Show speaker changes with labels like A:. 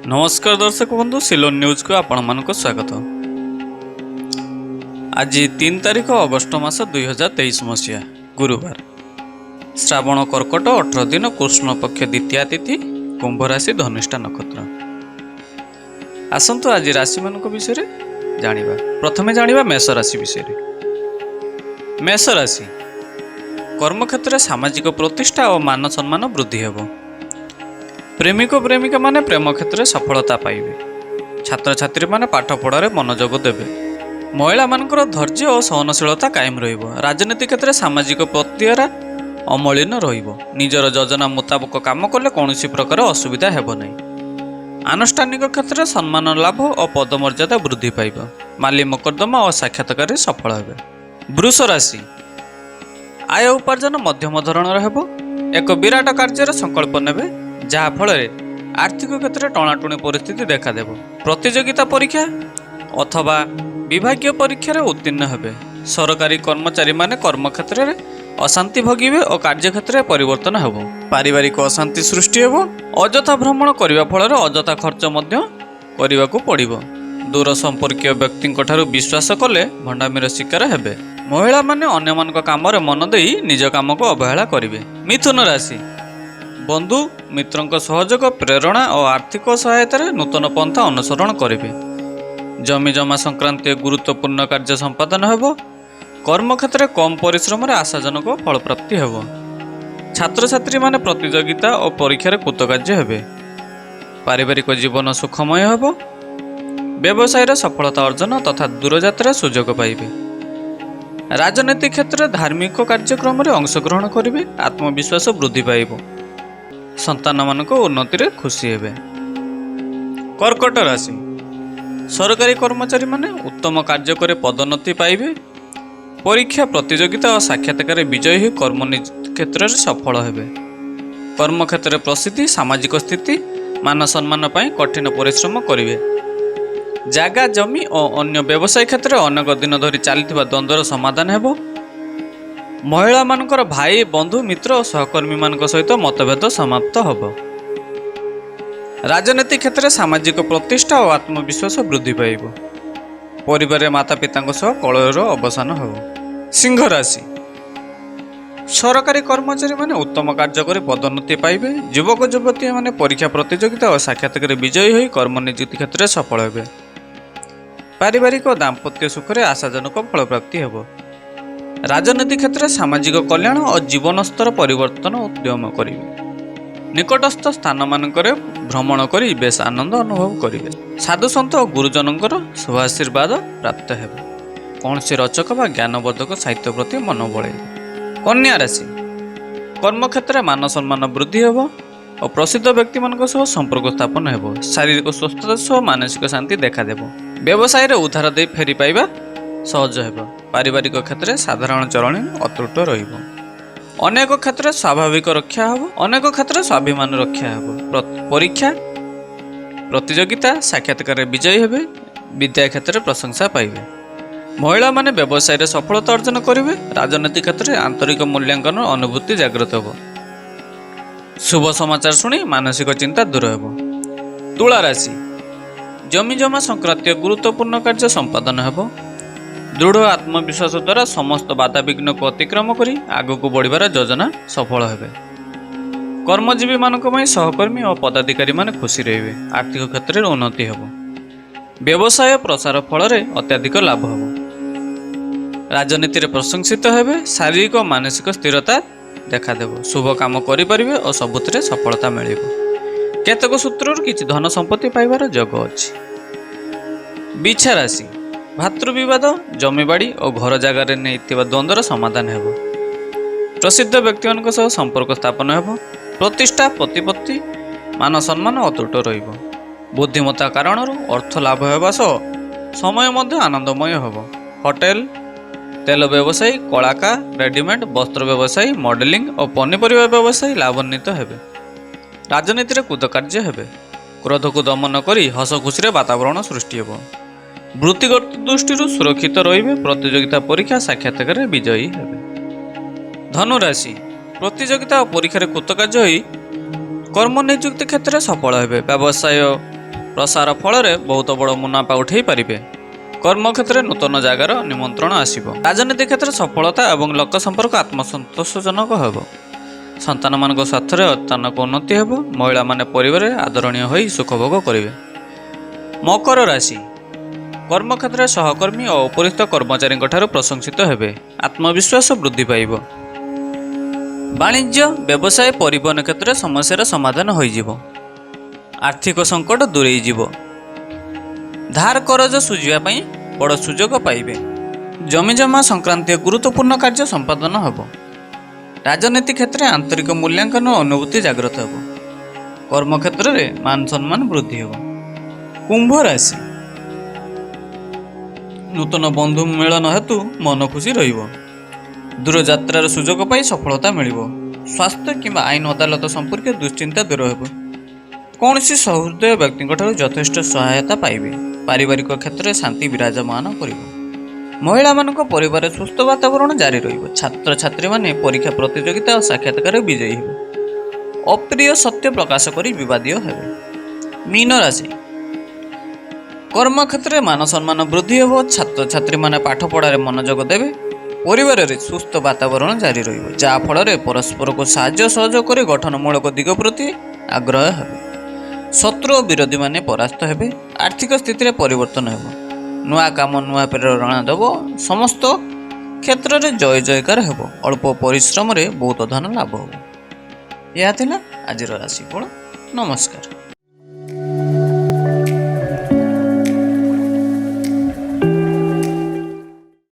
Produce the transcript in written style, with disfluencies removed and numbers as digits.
A: ନମସ୍କାର ଦର୍ଶକ ବନ୍ଧୁ, ସିଲୋନ୍ ନ୍ୟୁଜ୍କୁ ଆପଣମାନଙ୍କୁ ସ୍ୱାଗତ। ଆଜି 3 ତାରିଖ, ଅଗଷ୍ଟ ମାସ, 2023 ମସିହା, ଗୁରୁବାର, ଶ୍ରାବଣ କର୍କଟ 18 ଦିନ, କୃଷ୍ଣପକ୍ଷ ଦ୍ୱିତୀୟା ତିଥି, କୁମ୍ଭ ରାଶି, ଧନିଷ୍ଠା ନକ୍ଷତ୍ର। ଆସନ୍ତୁ ଆଜି ରାଶିମାନଙ୍କ ବିଷୟରେ ଜାଣିବା। ପ୍ରଥମେ ଜାଣିବା ମେଷ ରାଶି ବିଷୟରେ। ମେଷ ରାଶି, କର୍ମକ୍ଷେତ୍ରରେ ସାମାଜିକ ପ୍ରତିଷ୍ଠା ଓ ମାନ ସମ୍ମାନ ବୃଦ୍ଧି ହେବ। ପ୍ରେମିକ ପ୍ରେମିକାମାନେ ପ୍ରେମ କ୍ଷେତ୍ରରେ ସଫଳତା ପାଇବେ। ଛାତ୍ରଛାତ୍ରୀମାନେ ପାଠପଢ଼ାରେ ମନୋଯୋଗ ଦେବେ। ମହିଳାମାନଙ୍କର ଧୈର୍ଯ୍ୟ ଓ ସହନଶୀଳତା କାୟମ ରହିବ। ରାଜନୀତି କ୍ଷେତ୍ରରେ ସାମାଜିକ ପତିଆରା ଅମଳିନ ରହିବ। ନିଜର ଯୋଜନା ମୁତାବକ କାମ କଲେ କୌଣସି ପ୍ରକାର ଅସୁବିଧା ହେବ ନାହିଁ। ଆନୁଷ୍ଠାନିକ କ୍ଷେତ୍ରରେ ସମ୍ମାନ ଲାଭ ଓ ପଦମର୍ଯ୍ୟାଦା ବୃଦ୍ଧି ପାଇବ। ମାଲି ମକଦ୍ଦମା ଓ ସାକ୍ଷାତକାରରେ ସଫଳ ହେବେ। ବୃଷ ରାଶି, ଆୟ ଉପାର୍ଜନ ମଧ୍ୟମ ଧରଣର ହେବ। ଏକ ବିରାଟ କାର୍ଯ୍ୟର ସଂକଳ୍ପ ନେବେ, ଯାହାଫଳରେ ଆର୍ଥିକ କ୍ଷେତ୍ରରେ ଟଣାଟୁଣି ପରିସ୍ଥିତି ଦେଖାଦେବ। ପ୍ରତିଯୋଗିତା ପରୀକ୍ଷା ଅଥବା ବିଭାଗୀୟ ପରୀକ୍ଷାରେ ଉତ୍ତୀର୍ଣ୍ଣ ହେବେ। ସରକାରୀ କର୍ମଚାରୀମାନେ କର୍ମକ୍ଷେତ୍ରରେ ଅଶାନ୍ତି ଭୋଗିବେ ଓ କାର୍ଯ୍ୟକ୍ଷେତ୍ରରେ ପରିବର୍ତ୍ତନ ହେବ। ପାରିବାରିକ ଅଶାନ୍ତି ସୃଷ୍ଟି ହେବ। ଅଯଥା ଭ୍ରମଣ କରିବା ଫଳରେ ଅଯଥା ଖର୍ଚ୍ଚ ମଧ୍ୟ କରିବାକୁ ପଡ଼ିବ। ଦୂର ସମ୍ପର୍କୀୟ ବ୍ୟକ୍ତିଙ୍କ ଠାରୁ ବିଶ୍ୱାସ କଲେ ଭଣ୍ଡାମିର ଶିକାର ହେବେ। ମହିଳାମାନେ ଅନ୍ୟମାନଙ୍କ କାମରେ ମନ ଦେଇ ନିଜ କାମକୁ ଅବହେଳା କରିବେ। ମିଥୁନ ରାଶି, ବନ୍ଧୁ ମିତ୍ରଙ୍କ ସହଯୋଗ, ପ୍ରେରଣା ଓ ଆର୍ଥିକ ସହାୟତାରେ ନୂତନ ପନ୍ଥା ଅନୁସରଣ କରିବେ। ଜମି ଜମା ସଂକ୍ରାନ୍ତୀୟ ଗୁରୁତ୍ୱପୂର୍ଣ୍ଣ କାର୍ଯ୍ୟ ସମ୍ପାଦନ ହେବ। କର୍ମକ୍ଷେତ୍ରରେ କମ୍ ପରିଶ୍ରମରେ ଆଶାଜନକ ଫଳପ୍ରାପ୍ତି ହେବ। ଛାତ୍ରଛାତ୍ରୀମାନେ ପ୍ରତିଯୋଗିତା ଓ ପରୀକ୍ଷାରେ କୃତକାର୍ଯ୍ୟ ହେବେ। ପାରିବାରିକ ଜୀବନ ସୁଖମୟ ହେବ। ବ୍ୟବସାୟରେ ସଫଳତା ଅର୍ଜନ ତଥା ଦୂରଯାତ୍ରା ସୁଯୋଗ ପାଇବେ। ରାଜନୀତି କ୍ଷେତ୍ରରେ ଧାର୍ମିକ କାର୍ଯ୍ୟକ୍ରମରେ ଅଂଶଗ୍ରହଣ କରିବେ। ଆତ୍ମବିଶ୍ୱାସ ବୃଦ୍ଧି ପାଇବ। ସନ୍ତାନମାନଙ୍କ ଉନ୍ନତିରେ ଖୁସି ହେବେ। କର୍କଟ ରାଶି, ସରକାରୀ କର୍ମଚାରୀମାନେ ଉତ୍ତମ କାର୍ଯ୍ୟ କରି ପଦୋନ୍ନତି ପାଇବେ। ପରୀକ୍ଷା, ପ୍ରତିଯୋଗିତା ଓ ସାକ୍ଷାତକାରରେ ବିଜୟୀ ହୋଇ କର୍ମ କ୍ଷେତ୍ରରେ ସଫଳ ହେବେ। କର୍ମକ୍ଷେତ୍ରରେ ପ୍ରସିଦ୍ଧି, ସାମାଜିକ ସ୍ଥିତି, ମାନ ସମ୍ମାନ ପାଇଁ କଠିନ ପରିଶ୍ରମ କରିବେ। ଜାଗା, ଜମି ଓ ଅନ୍ୟ ବ୍ୟବସାୟ କ୍ଷେତ୍ରରେ ଅନେକ ଦିନ ଧରି ଚାଲିଥିବା ଦ୍ୱନ୍ଦ୍ୱର ସମାଧାନ ହେବ। ମହିଳାମାନଙ୍କର ଭାଇ, ବନ୍ଧୁ, ମିତ୍ର ଓ ସହକର୍ମୀମାନଙ୍କ ସହିତ ମତଭେଦ ସମାପ୍ତ ହେବ। ରାଜନୀତି କ୍ଷେତ୍ରରେ ସାମାଜିକ ପ୍ରତିଷ୍ଠା ଓ ଆତ୍ମବିଶ୍ୱାସ ବୃଦ୍ଧି ପାଇବ। ପରିବାରରେ ମାତା ପିତାଙ୍କ ସହ କଳହର ଅବସାନ ହେବ। ସିଂହ ରାଶି, ସରକାରୀ କର୍ମଚାରୀମାନେ ଉତ୍ତମ କାର୍ଯ୍ୟ କରି ପଦୋନ୍ନତି ପାଇବେ। ଯୁବକ ଯୁବତୀମାନେ ପରୀକ୍ଷା, ପ୍ରତିଯୋଗିତା ଓ ସାକ୍ଷାତକାରରେ ବିଜୟୀ ହୋଇ କର୍ମ ନିଯୁକ୍ତି କ୍ଷେତ୍ରରେ ସଫଳ ହେବେ। ପାରିବାରିକ ଓ ଦାମ୍ପତ୍ୟ ସୁଖରେ ଆଶାଜନକ ଫଳପ୍ରାପ୍ତି ହେବ। ରାଜନୀତି କ୍ଷେତ୍ରରେ ସାମାଜିକ କଲ୍ୟାଣ ଓ ଜୀବନ ସ୍ତର ପରିବର୍ତ୍ତନ ଉଦ୍ୟମ କରିବେ। ନିକଟସ୍ଥ ସ୍ଥାନମାନଙ୍କରେ ଭ୍ରମଣ କରି ବେଶ ଆନନ୍ଦ ଅନୁଭବ କରିବେ। ସାଧୁସନ୍ଥ ଓ ଗୁରୁଜନଙ୍କର ଶୁଭାଶୀର୍ବାଦ ପ୍ରାପ୍ତ ହେବ। କୌଣସି ରୋଚକ ବା ଜ୍ଞାନବର୍ଦ୍ଧକ ସାହିତ୍ୟ ପ୍ରତି ମନ ବଳାଇବେ। କନ୍ୟା ରାଶି, କର୍ମକ୍ଷେତ୍ରରେ ମାନ ସମ୍ମାନ ବୃଦ୍ଧି ହେବ ଓ ପ୍ରସିଦ୍ଧ ବ୍ୟକ୍ତିମାନଙ୍କ ସହ ସମ୍ପର୍କ ସ୍ଥାପନ ହେବ। ଶାରୀରିକ ସୁସ୍ଥତା ସହ ମାନସିକ ଶାନ୍ତି ଦେଖାଦେବ। ବ୍ୟବସାୟରେ ଉଧାର ଦେଇ ଫେରି ପାଇବା ସହଜ ହେବ। ପାରିବାରିକ କ୍ଷେତ୍ରରେ ସାଧାରଣ ଚଳଣି ଅତୁଟ ରହିବ। ଅନେକ କ୍ଷେତ୍ରରେ ସ୍ୱାଭାବିକ ରକ୍ଷା ହେବ। ଅନେକ କ୍ଷେତ୍ରରେ ସ୍ୱାଭିମାନ ରକ୍ଷା ହେବ। ପରୀକ୍ଷା, ପ୍ରତିଯୋଗିତା, ସାକ୍ଷାତକାରରେ ବିଜୟୀ ହେବେ। ବିଦ୍ୟା କ୍ଷେତ୍ରରେ ପ୍ରଶଂସା ପାଇବେ। ମହିଳାମାନେ ବ୍ୟବସାୟରେ ସଫଳତା ଅର୍ଜନ କରିବେ। ରାଜନୀତି କ୍ଷେତ୍ରରେ ଆନ୍ତରିକ ମୂଲ୍ୟାଙ୍କନ ଅନୁଭୂତି ଜାଗ୍ରତ ହେବ। ଶୁଭ ସମାଚାର ଶୁଣି ମାନସିକ ଚିନ୍ତା ଦୂର ହେବ। ତୁଳା ରାଶି, ଜମି ଜମା ସଂକ୍ରାନ୍ତୀୟ ଗୁରୁତ୍ୱପୂର୍ଣ୍ଣ କାର୍ଯ୍ୟ ସମ୍ପାଦନ ହେବ। ଦୃଢ଼ ଆତ୍ମବିଶ୍ୱାସ ଦ୍ୱାରା ସମସ୍ତ ବାଧାବିଘ୍ନକୁ ଅତିକ୍ରମ କରି ଆଗକୁ ବଢ଼ିବାର ଯୋଜନା ସଫଳ ହେବେ। କର୍ମଜୀବୀମାନଙ୍କ ପାଇଁ ସହକର୍ମୀ ଓ ପଦାଧିକାରୀମାନେ ଖୁସି ରହିବେ। ଆର୍ଥିକ କ୍ଷେତ୍ରରେ ଉନ୍ନତି ହେବ। ବ୍ୟବସାୟ ପ୍ରସାର ଫଳରେ ଅତ୍ୟଧିକ ଲାଭ ହେବ। ରାଜନୀତିରେ ପ୍ରଶଂସିତ ହେବେ। ଶାରୀରିକ ଓ ମାନସିକ ସ୍ଥିରତା ଦେଖାଦେବ। ଶୁଭ କାମ କରିପାରିବେ ଓ ସବୁଥିରେ ସଫଳତା ମିଳିବ। କେତେକ ସୂତ୍ରରୁ କିଛି ଧନ ସମ୍ପତ୍ତି ପାଇବାର ଯୋଗ ଅଛି। ବିଛା ରାଶି, ଭାତୃବିବାଦ, ଜମିବାଡ଼ି ଓ ଘର ଜାଗାରେ ନେଇଥିବା ଦ୍ୱନ୍ଦ୍ୱର ସମାଧାନ ହେବ। ପ୍ରସିଦ୍ଧ ବ୍ୟକ୍ତିମାନଙ୍କ ସହ ସମ୍ପର୍କ ସ୍ଥାପନ ହେବ। ପ୍ରତିଷ୍ଠା, ପ୍ରତିପତ୍ତି, ମାନ ସମ୍ମାନ ଅତୁଟ ରହିବ। ବୁଦ୍ଧିମତ୍ତା କାରଣରୁ ଅର୍ଥ ଲାଭ ହେବା ସହ ସମୟ ମଧ୍ୟ ଆନନ୍ଦମୟ ହେବ। ହୋଟେଲ, ତେଲ ବ୍ୟବସାୟୀ, କଳାକାର, ରେଡିମେଡ୍ ବସ୍ତ୍ର ବ୍ୟବସାୟୀ, ମଡେଲିଂ ଓ ପନିପରିବା ବ୍ୟବସାୟୀ ଲାଭାନ୍ୱିତ ହେବେ। ରାଜନୀତିରେ କୃତକାର୍ଯ୍ୟ ହେବେ। କ୍ରୋଧକୁ ଦମନ କରି ହସ ଖୁସିରେ ବାତାବରଣ ସୃଷ୍ଟି ହେବ। ବୃତ୍ତିଗତ ଦୃଷ୍ଟିରୁ ସୁରକ୍ଷିତ ରହିବେ। ପ୍ରତିଯୋଗିତା, ପରୀକ୍ଷା, ସାକ୍ଷାତକାରରେ ବିଜୟୀ ହେବେ। ଧନୁରାଶି, ପ୍ରତିଯୋଗିତା ଓ ପରୀକ୍ଷାରେ କୃତକାର୍ଯ୍ୟ ହୋଇ କର୍ମ ନିଯୁକ୍ତି କ୍ଷେତ୍ରରେ ସଫଳ ହେବେ। ବ୍ୟବସାୟ ପ୍ରସାର ଫଳରେ ବହୁତ ବଡ଼ ମୁନାଫା ଉଠାଇ ପାରିବେ। କର୍ମକ୍ଷେତ୍ରରେ ନୂତନ ଜାଗାର ନିମନ୍ତ୍ରଣ ଆସିବ। ରାଜନୀତି କ୍ଷେତ୍ରରେ ସଫଳତା ଏବଂ ଲୋକ ସମ୍ପର୍କ ଆତ୍ମସନ୍ତୋଷଜନକ ହେବ। ସନ୍ତାନମାନଙ୍କ ସ୍ୱାର୍ଥରେ ଅଚାନକ ଉନ୍ନତି ହେବ। ମହିଳାମାନେ ପରିବାରରେ ଆଦରଣୀୟ ହୋଇ ସୁଖଭୋଗ କରିବେ। ମକର ରାଶି, କର୍ମକ୍ଷେତ୍ରରେ ସହକର୍ମୀ ଓ ଉପରିସ୍ଥ କର୍ମଚାରୀଙ୍କ ଠାରୁ ପ୍ରଶଂସିତ ହେବେ। ଆତ୍ମବିଶ୍ୱାସ ବୃଦ୍ଧି ପାଇବ। ବାଣିଜ୍ୟ, ବ୍ୟବସାୟ, ପରିବହନ କ୍ଷେତ୍ରରେ ସମସ୍ୟାର ସମାଧାନ ହୋଇଯିବ। ଆର୍ଥିକ ସଙ୍କଟ ଦୂରେଇ ଯିବ। ଧାର କରଜ ଶୁଝିବା ପାଇଁ ବଡ଼ ସୁଯୋଗ ପାଇବେ। ଜମିଜମା ସଂକ୍ରାନ୍ତୀୟ ଗୁରୁତ୍ୱପୂର୍ଣ୍ଣ କାର୍ଯ୍ୟ ସମ୍ପାଦନ ହେବ। ରାଜନୀତି କ୍ଷେତ୍ରରେ ଆନ୍ତରିକ ମୂଲ୍ୟାଙ୍କନ ଓ ଅନୁଭୂତି ଜାଗ୍ରତ ହେବ। କର୍ମକ୍ଷେତ୍ରରେ ମାନ ସମ୍ମାନ ବୃଦ୍ଧି ହେବ। କୁମ୍ଭ ରାଶି, ନୂତନ ବନ୍ଧୁ ମିଳନ ହେତୁ ମନ ଖୁସି ରହିବ। ଦୂରଯାତ୍ରାର ସୁଯୋଗ ପାଇ ସଫଳତା ମିଳିବ। ସ୍ୱାସ୍ଥ୍ୟ କିମ୍ବା ଆଇନ ଅଦାଲତ ସମ୍ପର୍କୀୟ ଦୁଶ୍ଚିନ୍ତା ଦୂର ହେବ। କୌଣସି ସହୃଦୟ ବ୍ୟକ୍ତିଙ୍କଠାରୁ ଯଥେଷ୍ଟ ସହାୟତା ପାଇବେ। ପାରିବାରିକ କ୍ଷେତ୍ରରେ ଶାନ୍ତି ବିରାଜମାନ କରିବ। ମହିଳାମାନଙ୍କ ପରିବାରରେ ସୁସ୍ଥ ବାତାବରଣ ଜାରି ରହିବ। ଛାତ୍ରଛାତ୍ରୀମାନେ ପରୀକ୍ଷା, ପ୍ରତିଯୋଗିତା ଓ ସାକ୍ଷାତକାରରେ ବିଜୟୀ ହେବେ। ଅପ୍ରିୟ ସତ୍ୟ ପ୍ରକାଶ କରି ବିବାଦୀୟ ହେବେ। ମୀନ ରାଶି, କର୍ମକ୍ଷେତ୍ରରେ ମାନ ସମ୍ମାନ ବୃଦ୍ଧି ହେବ। ଛାତ୍ରଛାତ୍ରୀମାନେ ପାଠପଢ଼ାରେ ମନୋଯୋଗ ଦେବେ। ପରିବାରରେ ସୁସ୍ଥ ବାତାବରଣ ଜାରି ରହିବ, ଯାହାଫଳରେ ପରସ୍ପରକୁ ସାହାଯ୍ୟ ସହଯୋଗ କରି ଗଠନମୂଳକ ଦିଗ ପ୍ରତି ଆଗ୍ରହ ହେବେ। ଶତ୍ରୁ ଓ ବିରୋଧୀମାନେ ପରାସ୍ତ ହେବେ। ଆର୍ଥିକ ସ୍ଥିତିରେ ପରିବର୍ତ୍ତନ ହେବ। ନୂଆ କାମ ନୂଆ ପ୍ରେରଣା ଦେବ। ସମସ୍ତ କ୍ଷେତ୍ରରେ ଜୟ ଜୟକାର ହେବ। ଅଳ୍ପ ପରିଶ୍ରମରେ ବହୁତ ଧନ ଲାଭ ହେବ। ଏହା ଥିଲା ଆଜିର ରାଶିଫଳ। ନମସ୍କାର।